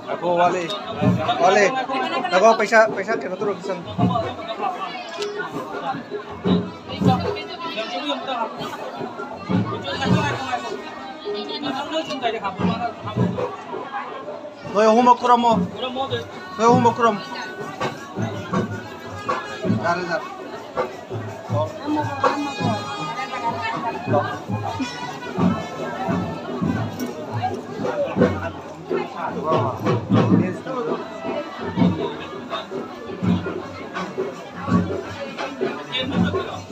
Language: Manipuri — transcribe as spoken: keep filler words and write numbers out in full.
ꯉꯥꯏꯈꯣ, ꯋꯥꯠꯂꯤ꯫ ꯋꯥꯠꯂꯤ꯫ ꯉꯥꯏꯈꯣ, ꯄꯩꯁꯥ, ꯄꯩꯁꯥ ꯀꯩꯅꯣ ꯇꯧꯔꯒ ꯆꯪꯉꯣ꯫ ꯅꯣꯏ ꯑꯍꯨꯝꯃꯛ ꯈꯨꯔꯝꯃꯣ꯫ ꯅꯣꯏ ꯑꯍꯨꯝꯃꯛ ꯈꯨꯔꯝꯃꯣ꯫ ꯌꯥꯔꯦ, ꯌꯥꯔꯦ꯫